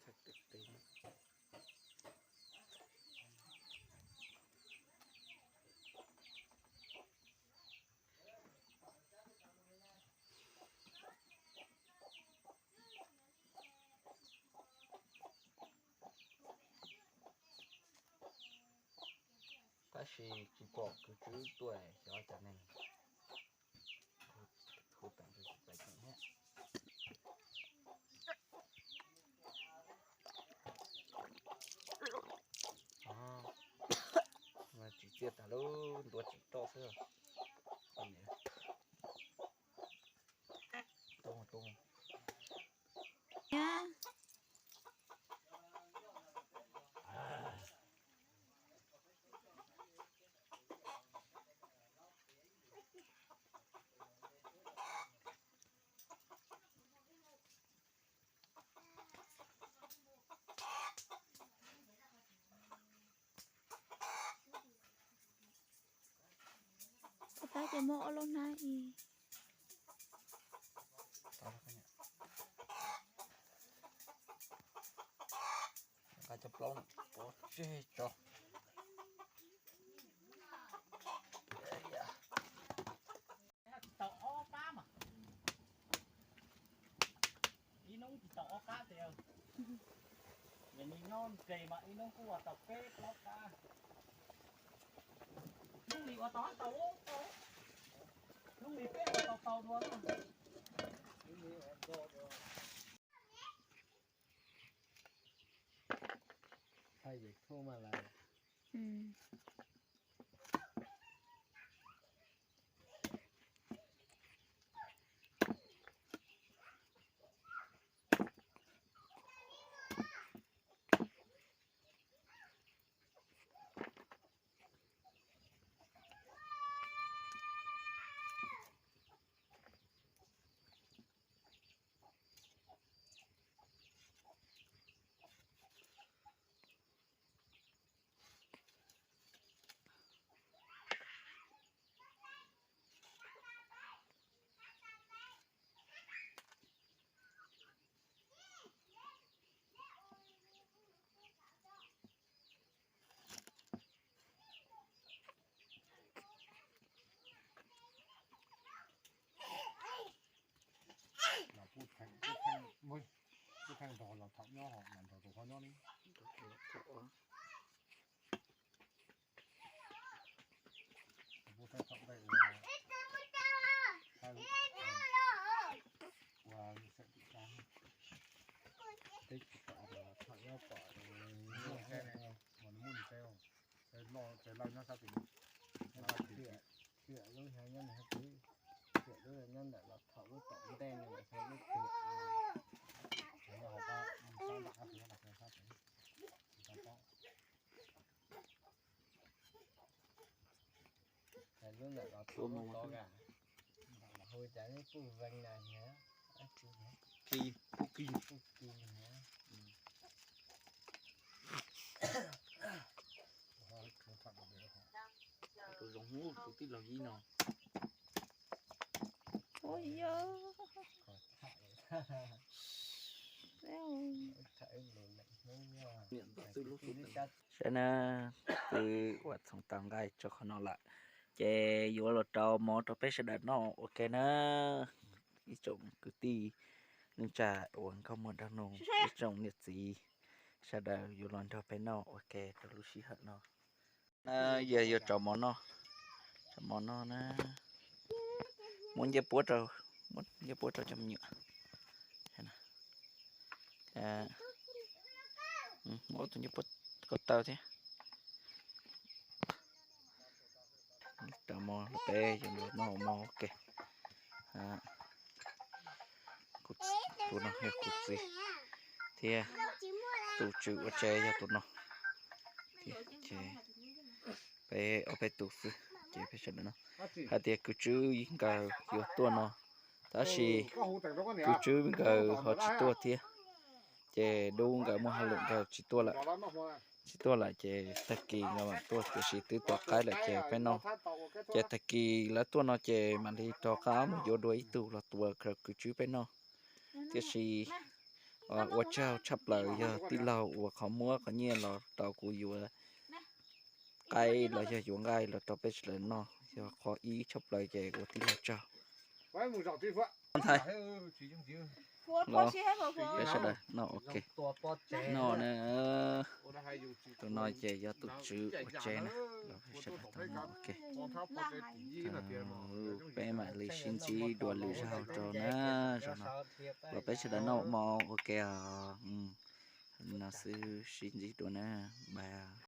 Tab sis tsis pom kwv txwv tuaj xyov cas neeg hu peem tsis txais ceem thiab. Tsis txiaj tas lub ntua tsis roj xwb. Tab ces muab ob lub hnab ib. Nqa cov plaub no pov tseg tso. Tsis tau ob qab mas, ib hnub tsis tau ob qab tiag. Yog li nyob nres mas ib hnub kuj ua tau peb plaub qab. Hnub ni ua tau tau, hnub ni peb ua tau tau dua. Thaij YouTube mas lawm. Kuj theej nrog los thaum nyob hauv mas nrog tus qhov nyob li. Kuv thaij thaum ntej ua, ua xeem tim tas, teb tsis pom, thaum nyob pom, mas nws muaj nws teb, tsev loj tsev lawj nyob sab tim, tiam lub nyob nws hab tib, tiam lub nyob ntawm los thaum lub tom ntej no lawm thaum lub tiam. Lub ntawm los thaum lub tod, hu cas neb puj vees na, puj kis, puj kis na. Tus zoo ub tus tij laug yib no. Ua yog. Saib na, twb ua txhoov tau nqaij tso qhov no lawm, ces yuav los rau mov rau peb sawv daws noj ua ke na. Ib tsoom kwv tij neej tsa uas nkauj muam nraug nus, ib tsoom niam txiv, sawv daws yuav los nrog peb noj ua ke rau lub sij hawm no. Yog yuav tso mov noj, tso mov noj na. Muab ncej puab rau, muab ncej puab rau cov me nyuam. Muab tus ncej puab ko taw thiab. Rau mov peb yuav los noj mov ua ke. Tus no yog kuv txiv thiab tus tswv ua tsev yog tus no. Ces peb ob peb tus xwb ces peb sawv daws no. Hais tias kwv tswb nkawd yuav tuaj no, tab sis kwv tswb nkawd ho tsis tuaj thiab. Ces dub nkawd muaj hauj lwm nkawd tsis tuaj lawm. Tsis tuaj lawm ces tag kis nkawd mam tuaj, tiam sis twb tua qaib lawm ces peb noj. Ces tag kis lawv tuaj no ces mam li rov qab mus yuav dua ib tug los tua kwv tswb peb noj. Tiam sis Ua tsaug tshaj plaws yog tij laug uas qhov muab qhov nyiaj los rau kuv yuav qaib los yog yuav nqaij los rau peb sawv daws noj, yog qhov ib tshaj plaws ces ua tij laug tsaug. Ntxhais, los peb sawv daws noj ua ke. Noj na, tus no ces yog tus tswv ua tsev na, los peb sawv daws tau noj ua ke. Peb mam li sib ntsib dua lwm zaug rau na, zaum no los peb sawv daws noj mov ua ke os. No xwb, sib ntsib dua na, bye.